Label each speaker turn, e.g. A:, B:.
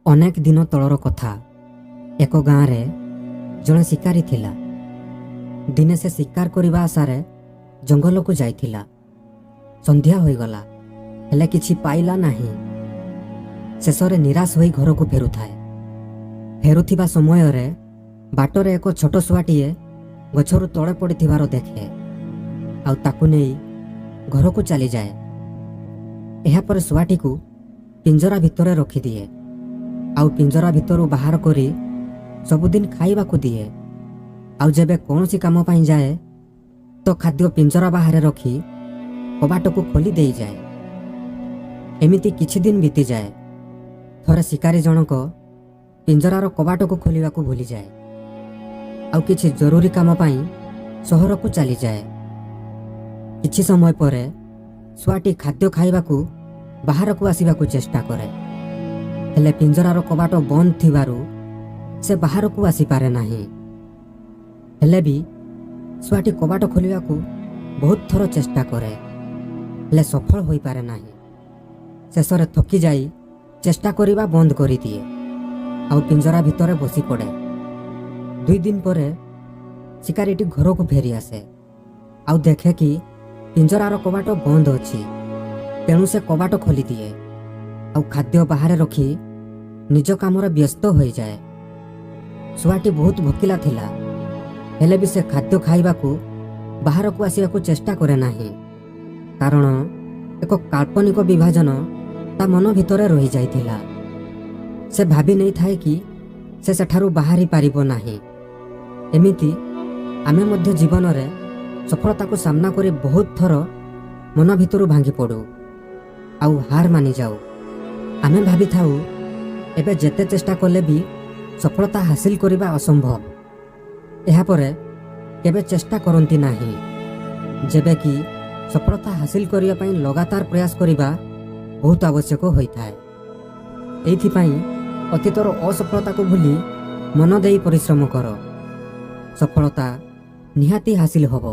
A: ଅନେକ ଦିନ ତଳର କଥା। ଏକ ଗାଁରେ ଜଣେ ଶିକାରୀ ଥିଲା। ଦିନେ ସେ ଶିକାର କରିବା ଆଶାରେ ଜଙ୍ଗଲକୁ ଯାଇଥିଲା। ସନ୍ଧ୍ୟା ହୋଇଗଲା, ହେଲେ କିଛି ପାଇଲା ନାହିଁ। ଶେଷରେ ନିରାଶ ହୋଇ ଘରକୁ ଫେରୁଥାଏ। ଫେରୁଥିବା ସମୟରେ ବାଟରେ ଏକ ଛୋଟ ଶୁଆଟିଏ ଗଛରୁ ତଳେ ପଡ଼ିଥିବାର ଦେଖେ ଆଉ ତାକୁ ନେଇ ଘରକୁ ଚାଲିଯାଏ। ଏହାପରେ ଶୁଆଟିକୁ ପିଞ୍ଜରା ଭିତରେ ରଖିଦିଏ ଆଉ ପିଞ୍ଜରା ଭିତରୁ ବାହାର କରି ସବୁଦିନ ଖାଇବାକୁ ଦିଏ। ଆଉ ଯେବେ କୌଣସି କାମ ପାଇଁ ଯାଏ ତ ଖାଦ୍ୟ ପିଞ୍ଜରା ବାହାରେ ରଖି କବାଟକୁ ଖୋଲି ଦେଇଯାଏ। ଏମିତି କିଛି ଦିନ ବିତିଯାଏ। ଥରେ ଶିକାରୀ ଜଣକ ପିଞ୍ଜରାର କବାଟକୁ ଖୋଲିବାକୁ ଭୁଲିଯାଏ ଆଉ କିଛି ଜରୁରୀ କାମ ପାଇଁ ସହରକୁ ଚାଲିଯାଏ। କିଛି ସମୟ ପରେ ଶୁଆଟି ଖାଦ୍ୟ ଖାଇବାକୁ ବାହାରକୁ ଆସିବାକୁ ଚେଷ୍ଟା କରେ, ହେଲେ ପିଞ୍ଜରାର କବାଟ ବନ୍ଦ ଥିବାରୁ ସେ ବାହାରକୁ ଆସିପାରେ ନାହିଁ। ହେଲେ ବି ଶୁଆଟି କବାଟ ଖୋଲିବାକୁ ବହୁତ ଥର ଚେଷ୍ଟା କରେ, ହେଲେ ସଫଳ ହୋଇପାରେ ନାହିଁ। ଶେଷରେ ଥକି ଯାଇ ଚେଷ୍ଟା କରିବା ବନ୍ଦ କରିଦିଏ ଆଉ ପିଞ୍ଜରା ଭିତରେ ବସି ପଡ଼େ। 2 ଦିନ ପରେ ଶିକାରୀଟି ଘରକୁ ଫେରି ଆସେ ଆଉ ଦେଖେ କି ପିଞ୍ଜରାର କବାଟ ବନ୍ଦ ଅଛି। ତେଣୁ ସେ କବାଟ ଖୋଲିଦିଏ ଆଉ ଖାଦ୍ୟ ବାହାରେ ରଖି ନିଜ କାମରେ ବ୍ୟସ୍ତ ହୋଇଯାଏ। ଶୁଆଟି ବହୁତ ଭୋକିଲା ଥିଲା, ହେଲେ ବି ସେ ଖାଦ୍ୟ ଖାଇବାକୁ ବାହାରକୁ ଆସିବାକୁ ଚେଷ୍ଟା କରେ ନାହିଁ, କାରଣ ଏକ କାଳ୍ପନିକ ବିଭାଜନ ତା ମନ ଭିତରେ ରହିଯାଇଥିଲା। ସେ ଭାବି ନେଇଥାଏ କି ସେ ସେଠାରୁ ବାହାରି ପାରିବ ନାହିଁ। ଏମିତି ଆମେ ମଧ୍ୟ ଜୀବନରେ ସଫଳତାକୁ ସାମ୍ନା କରି ବହୁତ ଥର ମନ ଭିତରୁ ଭାଙ୍ଗି ପଡ଼ୁ ଆଉ ହାର ମାନିଯାଉ। ଆମେ ଭାବିଥାଉ, ଏବେ ଯେତେ ଚେଷ୍ଟା କଲେ ବି ସଫଳତା ହାସିଲ କରିବା ଅସମ୍ଭବ। ଏହାପରେ କେବେ ଚେଷ୍ଟା କରନ୍ତି ନାହିଁ, ଯେବେ କି ସଫଳତା ହାସିଲ କରିବା ପାଇଁ ଲଗାତାର ପ୍ରୟାସ କରିବା ବହୁତ ଆବଶ୍ୟକ ହୋଇଥାଏ। ଏଇଥିପାଇଁ ଅତୀତର ଅସଫଳତାକୁ ଭୁଲି ମନ ଦେଇ ପରିଶ୍ରମ କର, ସଫଳତା ନିହାତି ହାସିଲ ହେବ।